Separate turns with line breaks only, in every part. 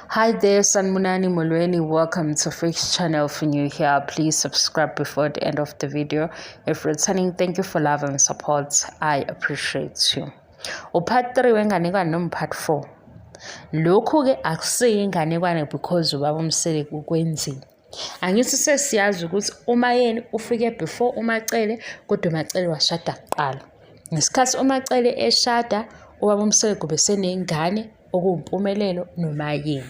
Hi there, Sanbonani Molweni. Welcome to Freaks channel. If you're new here, please subscribe before the end of the video. If returning, thank you for love and support. I appreciate you. Upart 3 wenganekwane noma part 4. Lokhu-ke akusiyo inganekwane because ubaba uMseleku ukwenzile. Angithi sesiyazi ukuthi uMayeni ufike before uMacele kodwa uMacele washada kuqala. Ngesikhathi uMacele eshada ubaba uMseleku besenengane okuwuMpumelelo noMayeni.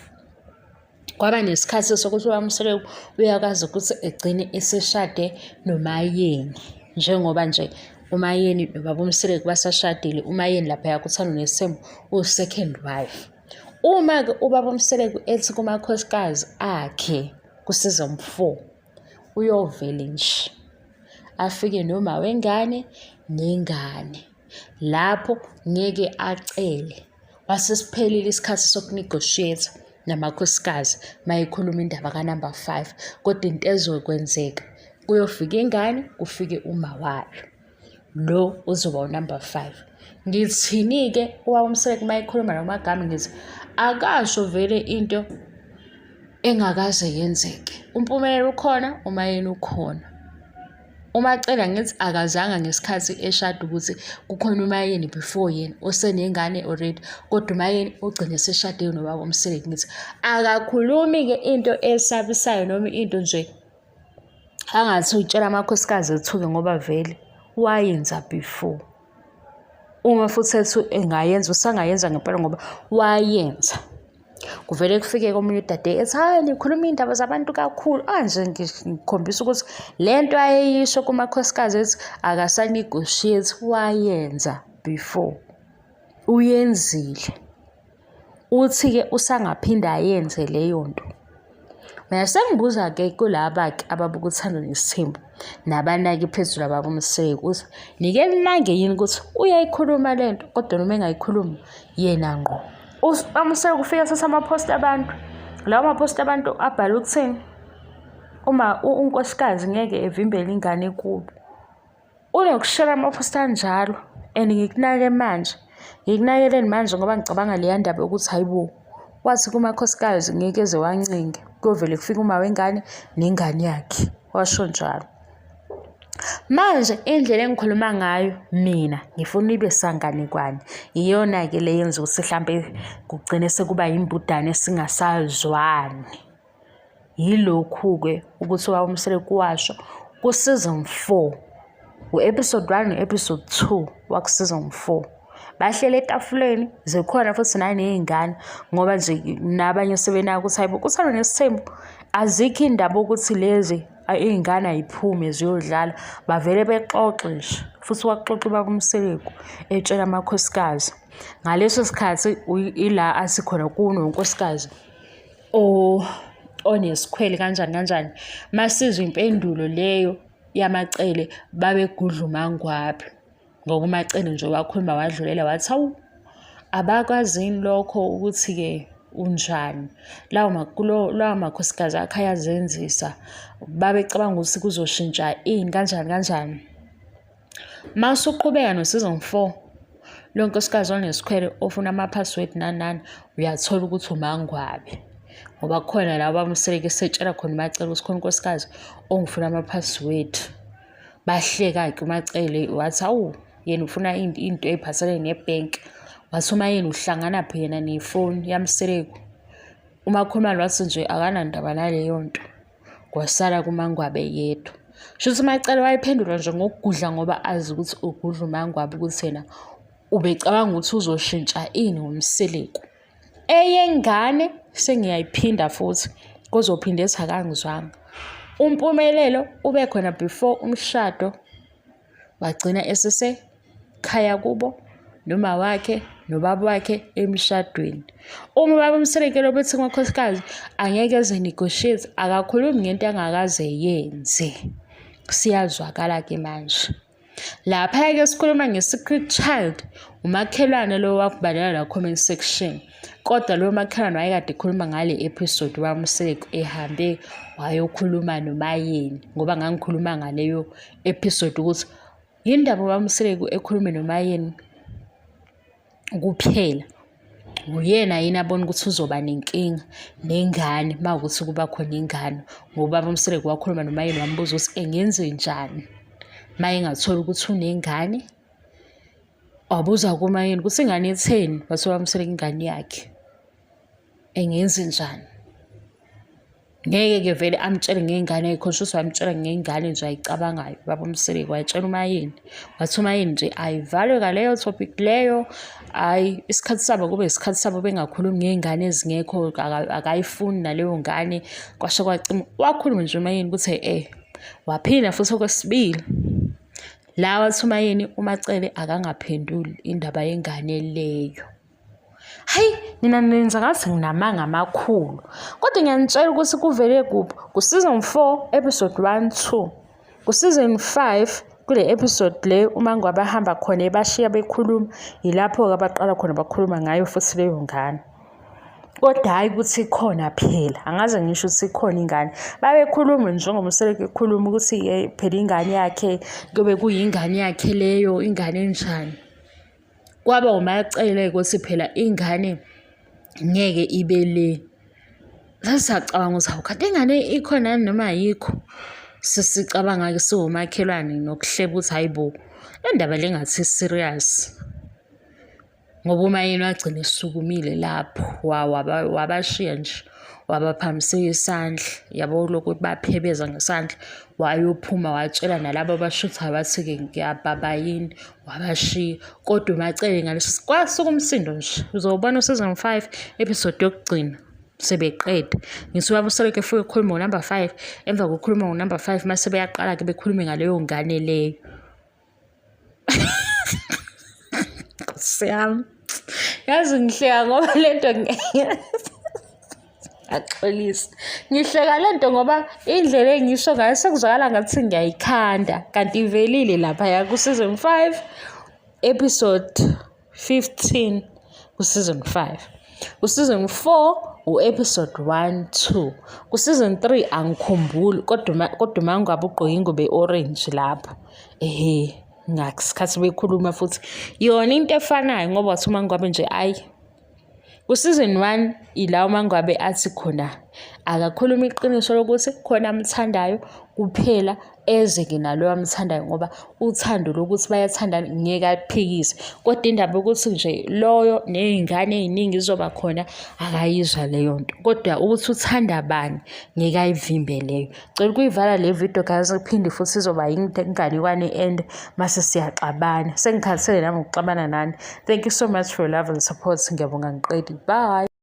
Kwaba nesikhathi sokuthi ubaba uMseleku uyakwazi ukuthi egcine eseshade noMayeni njengoba nje uMayeni nobaba uMseleku basashadile uMayeni laphaya kuThando Nesithembu uwu-second wife. Uma-ke ubaba uMseleku ethi kumakhosikazi akhe ku-season 4 uyovele nje afike noma wengane nengane lapho ngeke acele wase siphelile isikhathi sokunegotiate namakhosikazi mayekhuluma indaba kanumber 5 kodwa into ezokwenzeka kuyofika ingane kufike uma wayo lo uzoba unumber 5 ngithini-ke ubaba uMseleku uma ekhuluma nomagama ngithi akasho vele into engakaze yenzeke uMpumelelo ukhona uMayeni ukhona uMacele ngithi akazanga ngesikhathi eshada ukuthi kukhona uMayeni before yena osenengane already kodwa uMayeni ugcine eseshade nobaba uMseleku ngithi akakhulumi-ke into esabisayo noma into nje angathi uyitshela amakhosikazi ethuke ngoba vele wayenza before uma futhi ethi engayenza usangayenza ngempela ngoba wayenza kuvele kufike komunye udade ethi hayi nikhuluma iy'ndaba zabantu kakhulu anje ngikhombisa ukuthi le nto ayeyisho kumakhosikazi ethi akasanegotiate wayenza before uyenzile uthi-ke usangaphinde ayenze leyo nto. Mina sengibuza-ke kulaba-ke ababuka uThando Nesithembu nabanake phezulu abakumseki ukuthi nike ninange yini ukuthi uyayikhuluma le nto kodwa noma engayikhulumi yena ngqo. Umseki ufika setha amaphosti abantu lawo maphosti abantu abhale ukuthini uma unkosikazi ngeke evimbele ingane kubo. Unokushera ama-post anjalo and ngikunake manje ngikunakeleni manje ngoba ngicabanga leya ndaba yokuthi hayi bo wathi kumakhosikazi ngeke eze wancinge kuyovele kufike uma wengane nengane yakhe washo njalo. Manje indlela engikhuluma ngayo mina ngifuna ibe sanganekwane iyona-ke le yenza ukuthi hlampe kugcine sekuba yimbudane singasazwani. Yilokhu-ke ukuthi ubaba uMseleku washo ku-season 4 u-episode 1 no-episode 2 waku-season 4 bahlele etafuleni zikhona futhi naney'ngane ngoba nje nabanye sebenaka ukuthi hayibo kuthando nesithembu azikho iy'ndaba ukuthi lezi iy'ngane ayiphume ziyodlala bavele bexoxe nje futhi waxoxa ubaba uMseleku etshela amakhosikazi ngaleso sikhathi ila athi khona kunonkosikazi onesikhwele kanjani kanjani. Masizwa impendulo leyo yaMaCele babegudla uMangwabe ngoba uMaCele nje wakhuluma wadlulela wathi hawu abakwazini lokho ukuthi-ke unjani lawo lawo makhosikazi akhe ayazenzisa babecabanga ukuthi kuzoshintsha ini kanjani kanjani. Masuqhubeka no-season 4 lo nkosikazi onesikhwele ofuna ama-password nani nani uyathola ukuthi uMangwabe ngoba kukhona la bamseleke esetshela khona uMacele ukuthi khona unkosikazi ongifuna ama-password bahleka-ke uMacele wathi awu yena ufuna into ey'phathelene nebhenki wathi uma yena uhlanganaphi yena nefoni yaMseleku uMakhumalo wathi nje akanandaba naleyo nto kwasala kuMangwabe yedwa. Shuthi uMacele wayephendula nje ngokugudla ngoba azi ukuthi ugudla uMangwabe ukuthi yena ubecabanga ukuthi uzoshintsha ini ngoMseleku. Eyengane sengiyayiphinda futhi kuzophinde ethi akangizwanga. UMpumelelo ube khona before umshado wagcina esesekhaya kubo noma wakhe nobaba wakhe emshadweni. Uma ubaba uMseleku bethi kumakhosikazi angeke eze negotiate akakhulumi ngento angakaze yenze. Siyazwakala-ke manje. Lapha-ke sikhuluma nge-secret child, umakhelwane lo wakubhalela la comment section. Kodwa lo makhelwane wayekade ekhuluma ngale episode waMseleku ehambe wayokhuluma noMayeni ngoba ngangikhuluma ngaleyo episode ukuthi yini ndaba uMseleku ekhulume noMayeni kuphela. Nguyena yini abona ukuthi uzoba nenkinga nengane uma kuwukuthi kuba khona ingane, ngoba ubaba uMseleku wakhuluma noMaYeni wambuza ukuthi engenzenjani uma engathola ukuthi unengane. Wabuza kuMaYeni ukuthi ingane itheni, wathi ubaba uMseleku ingane yakhe, engenzenjani. Ngeke-ke vele amtshele ngengane ayikho shuthi wamtshela ngengane nje ayicabangayo baba uMseleku wayetshela uMayeni wathi uMayeni nje ayivalwe ngaleyo topic leyo hhayi isikhathi sabo kube isikhathi sabo bengakhulumi ngey'ngane ezingekho akayifuni naleyo ngane kwasho kwacima wakhuluma nje uMayeni ukuthi eh waphinda futhi okwesibili la wathi uMayeni uMacele akangaphenduli indaba yengane leyo. Hayi, nina nenza ngathi nginamanga amakhulu. Kodwa ngiyanitshela ukuthi kuvele kuphi. Ku-season 4, episode 1, 2. Ku-season 5, kule episode le uma ngabe bahamba khona ebashiya bekhuluma, yilapho-ke abaqala khona bakhuluma ngayo futhi leyo ngane. Kodwa hhayi ukuthi ikhona phela, angaze ngisho ukuthi ikhona ingane. Babekhuluma njengoba uSeleke ekhuluma ukuthi phela ingane yakhe kuyobe kuyingane yakhe leyo, ingane enjani. Kwaba uMacele ukuthi phela ingane ngeke ibe le. Sasisacabanga ukuthi hawu kanti ingane ikhona yini noma ayikho. Sesicabanga-ke siwomakhelwane nokuhleba ukuthi hhayi bo, le ndaba le ngathi i-serious. Ngoba uMayeni wagcina esukumile lapho wabashiya nje wabaphambisela isandla yabo lokhu baphebeza ngesandla wayophuma watshela nalabo abashuthayo wathi-ke ngiyababa yini wabashiya kodwa uMacele ngaleso kwasuka umsindo nje uzowubona u-season 5 episode yokugcina sebeqeda ngithi ubaba usoloko efike ekhuluma ngo-number 5 emva kokukhuluma ngo-number 5 mase beyaqala-ke bekhulume ngaleyo ngane leyo. Nkosi yami yazi ngihleka ngoba le nto Axolisa. Ngihleka le nto ngoba indlela engisho ngayo sekuzwakala ngathi ngiyayikhanda kanti ivelile laphaya ku-season 5 episode 15 ku-season 5. Ku-season 4 u-episode 1 2. Ku-season 3 angikhumbuli kodwa kodwa uma ngabe ugqoke ingubo e-orange lapho. Ehhe ngasikhathi bekhuluma futhi yona into efanayo ngoba wathi uma ngabe nje ayi Ku-season 1 ila uMangwabe athi khona akakhulume iqiniso lokuthi khona amthandayo kuphela eze-ke naloyo amthandayo ngoba uthando lokuthi bayathandana ngeke aphikise kodwa indaba yokuthi nje loyo ney'ngane ey'ningi zizoba khona akayizwa leyo nto kodwa ukuthi uthanda bani ngeke ayivimbe leyo. Cela ukuyivala le video guys iphinde futhi izoba inganekwane end mase siyaxabana. Sengikhathele nami ukuxabana nani. Thank you so much for your love and support. Ngiyabonga ngiqedi. Bye.